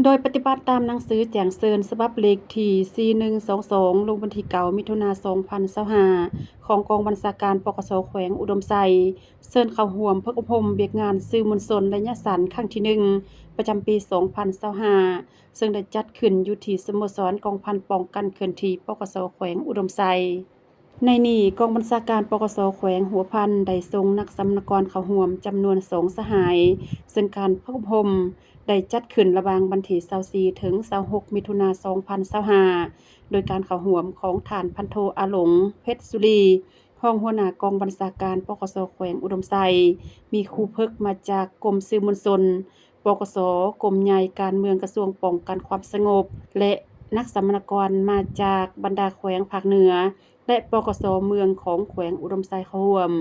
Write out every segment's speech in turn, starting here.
ໂດຍປະຕິບັດຕາມໜັງສືແຈ້ງເຊີນສະບັບເລກທີສີ່ໜຶ່ງສອງສອງ ລົງວັນທີເກົ້າ ມິຖຸນາ ສອງພັນຊາວຫ້າ ຂອງກອງບັນຊາການ ປກສ ແຂວງອຸດົມໄຊ ເຊີນເຂົ້າຮ່ວມຝຶກອົບຮົມວຽກງານສື່ມວນຊົນໄລຍະສັ້ນຄັ້ງທີໜຶ່ງ ປະຈຳປີສອງພັນຊາວຫ້າ ເຊິ່ງໄດ້ຈັດຂຶ້ນຢູ່ທີ່ສະໂມສອນກອງພັນປ້ອງກັນເຄື່ອນທີ່ ປກສ ແຂວງອຸດົມໄຊ. ໃນນີ້ ກອງບັນຊາການ ປກສ ແຂວງຫົວພັນ ໄດ້ສົ່ງນັກສຳມະນາກອນເຂົ້າຮ່ວມຈຳນວນສອງສະຫາຍ, ເຊິ່ງການຝຶກອົບຮົມໄດ້ຈັດຂຶ້ນລະຫວ່າງວັນທີຊາວສີ່ ເຖິງຊາວຫົກ ມິຖຸນາ ສອງພັນຊາວຫ້າ ໂດຍການເຂົ້າຮ່ວມຂອງທ່ານພັນໂທ ອາຫຼົງ ເພັດສຸລີ ຮອງຫົວໜ້າກອງບັນຊາການ ປກສ ແຂວງອຸດົມໄຊ, ມີຄູຝຶກມາຈາກກົມສື່ມວນຊົນ ປກສ, ກົມໃຫຍ່ການເມືອງ ກະຊວງປ້ອງກັນຄວາມສະຫງົບ ແລະ ນັກສຳມະນາກອນມາຈາກບັນດາແຂວງພາກເໜືອ ແລະ ປກສ ເມືອງຂອງແຂວງອຸດົມໄຊເຂົ້າຮ່ວມ.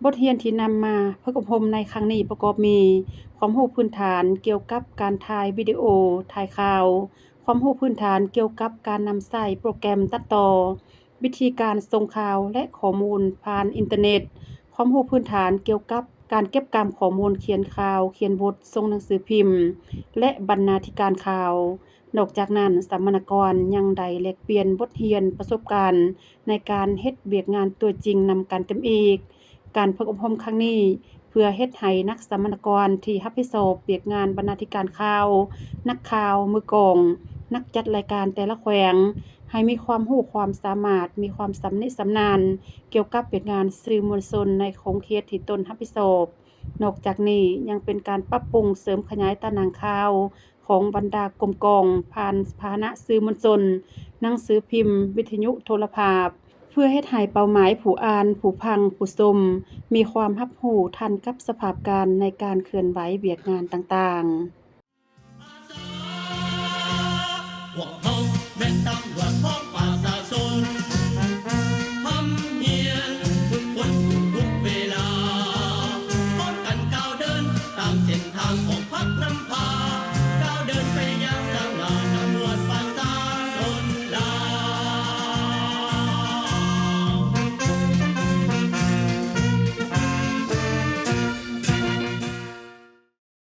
ບົດຮຽນທີ່ນຳມາຝຶກອົບຮົມໃນຄັ້ງນີ້ປະກອບມີ ຄວາມຮູ້ພື້ນຖານກ່ຽວກັບການຖ່າຍວິດີໂອ, ຖ່າຍຂ່າວ, ຄວາມຮູ້ພື້ນຖານກ່ຽວກັບການນຳໃຊ້ໂປຣແກຣມຕັດຕໍ່, ວິທີການສົ່ງຂ່າວ ແລະ ຂໍ້ມູນຜ່ານອິນເຕີເນັດ, ຄວາມຮູ້ພື້ນຖານກ່ຽວກັບການເກັບກຳຂໍ້ມູນຂຽນຂ່າວ, ຂຽນບົດ, ສົ່ງໜັງສືພິມ ແລະ ບັນນາທິການຂ່າວ. ນອກຈາກນັ້ນ, ສຳມະນາກອນຍັງໄດ້ແລກປ່ຽນບົດຮຽນປະສົບການໃນການເຮັດວຽກງານຕົວຈິງນຳກັນເຕັມອີກ. ການຝຶກອົບຮົມຄັ້ງນີ້ ເພື່ອເຮັດໃຫ້ນັກສຳມະນາກອນທີ່ຮັບຜິດຊອບວຽກງານບັນນາທິການຂ່າວ, ນັກຂ່າວ, ມືກອງ, ນັກຈັດລາຍການແຕ່ລະແຂວງ ໃຫ້ມີຄວາມຮູ້ຄວາມສາມາດ, ມີຄວາມຊຳນິຊຳນານກ່ຽວກັບວຽກງານສື່ມວນຊົນໃນຂົງເຂດທີ່ຕົນຮັບຜິດຊອບ. ນອກຈາກນີ້ຍັງເປັນການປັບປຸງເສີມຂະຫຍາຍຕາໜ່າງຂ່າວຂອງບັນດາກົມກອງ ຜ່ານພາຫະນະສື່ມວນຊົນ, ໜັງສືພິມ, ວິທະຍຸໂທລະພາບ, ເພື່ອເຮັດໃຫ້ເປົ້າໝາຍຜູ້ອ່ານ, ຜູ້ຟັງ, ຜູ້ຊົມ ມີຄວາມຮັບຮູ້ທັນກັບສະພາບການໃນການເຄື່ອນໄຫວວຽກງານຕ່າງໆ. ພວກເຮົາ